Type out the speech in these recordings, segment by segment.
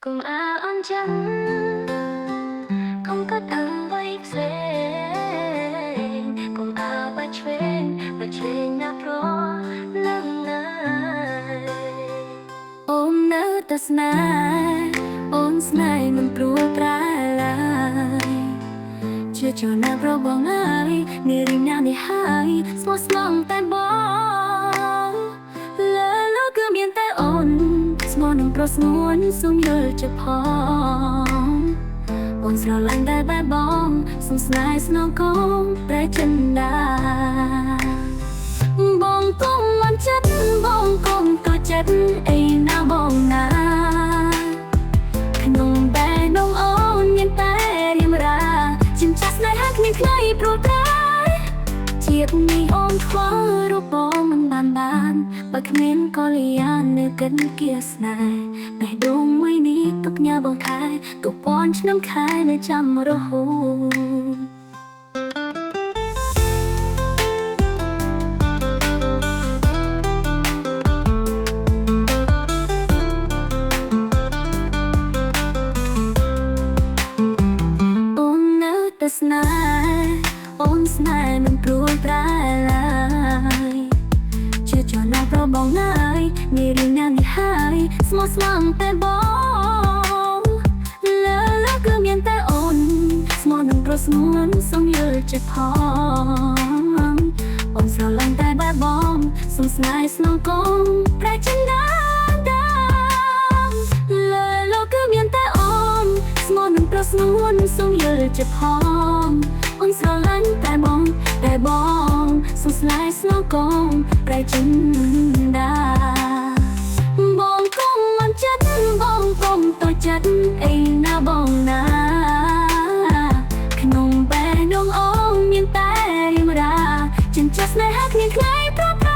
កុំអើអន់ចិត្តកុំគិតអ្វីផ្សេងកុំអើបាច់ឆ្វេងបាច់ឆ្វេងណាព្រោះនឹងណាអូននៅតែស្នេហ៍អូនស្នេហ៍មិនព្រួលប្រែឡើយ ជាចណាប្របងហើយនារីណានេះហើយស្មោះស្មងតែបងលើលោកគឺមានតែអូនស្មោះនឹងប្រុសស្ងួនសូមយល់ចិត្តផងអូនស្រឡាញ់តែបែបបងសូមស្នេហ៍ស្នងកងប្រែចិនដាបងកុំមិនចិត្តបងកុំក៏ចិត្តអីណាបងណាក្នុងបែនងអូនមានតែរៀមរាជាម្ចាស់ស្នេហាគ្មានថ្ងៃព្រួលប្រែជាតិនេះអូនខ្វល់រូបបងមិនបានបានបើគ្មានកលយាននៅកិនគៀស្នេហ៍បេះដូងមួយនេះទុកញ៉ាបងខែទុកពាន់ឆ្នាំខែនៅចាំរហូតអូននៅតែស្នេហ៍អូនស្នេហ៍មិនព្រួលប្រែឡើយជាចណាប្របងហើយមានរឿងណានេះហើយស្មោះស្មងតែបងលើលើគឺមានតែអូនស្មោះនឹងប្រុសស្ងួនសូមយល់ចិត្តផងអូនស្រឡាញ់តែបែបបងសូមស្នេហ៍ស្នងកងប្រែចិនដាដាលើលោកគឺមានតែអូនស្មោះនឹងប្រុសស្ងួនសូមយល់ចិត្តផងអូនស្រឡាញ់តែបងតែបងសូមស្នេហ៍ស្នងកងប្រែចិនដាបងកុំអន់ចិត្តបងកុំតូចចិត្តអីណាបងណាក្នុងបេះដូងអូនមានតែរៀមរាចិញ្ចាស់ស្នេហាគ្មានថ្ងៃប្រប្រ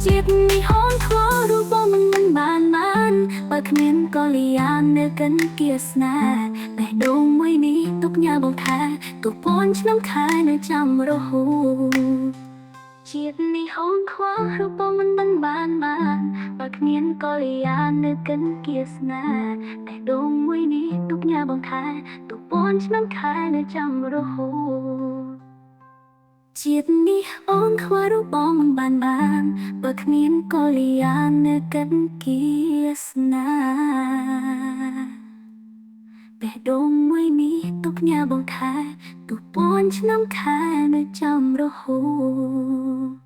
ជាតិនេះអូនខ្វល់រូបបងមិនបានបានបើគ្មានកលយាននៅកិនគៀស្នេហ៍បេះដូងមួយនេះទុកញ៉ាបងថែទុកពាន់ឆ្នាំខែនៅចាំរហូតជាតិនេះអូនខ្វល់រូបបងមិនបានបានបានបើគ្មានកលយាននៅកិនគៀស្នេហ៍បេះដូងមួយនេះទុកញ៉ាបងថែទុកពាន់ឆ្នាំខែនៅចាំរហូតជាតិនេះអូនខ្វល់រូបបងមិនបានបានបើគ្មានកលយាននៅកិនគៀស្នេហ៍បេះដូងមួយនេះទុកញ៉ាបងថែទុកពាន់ឆ្នាំខែនៅចាំរហូត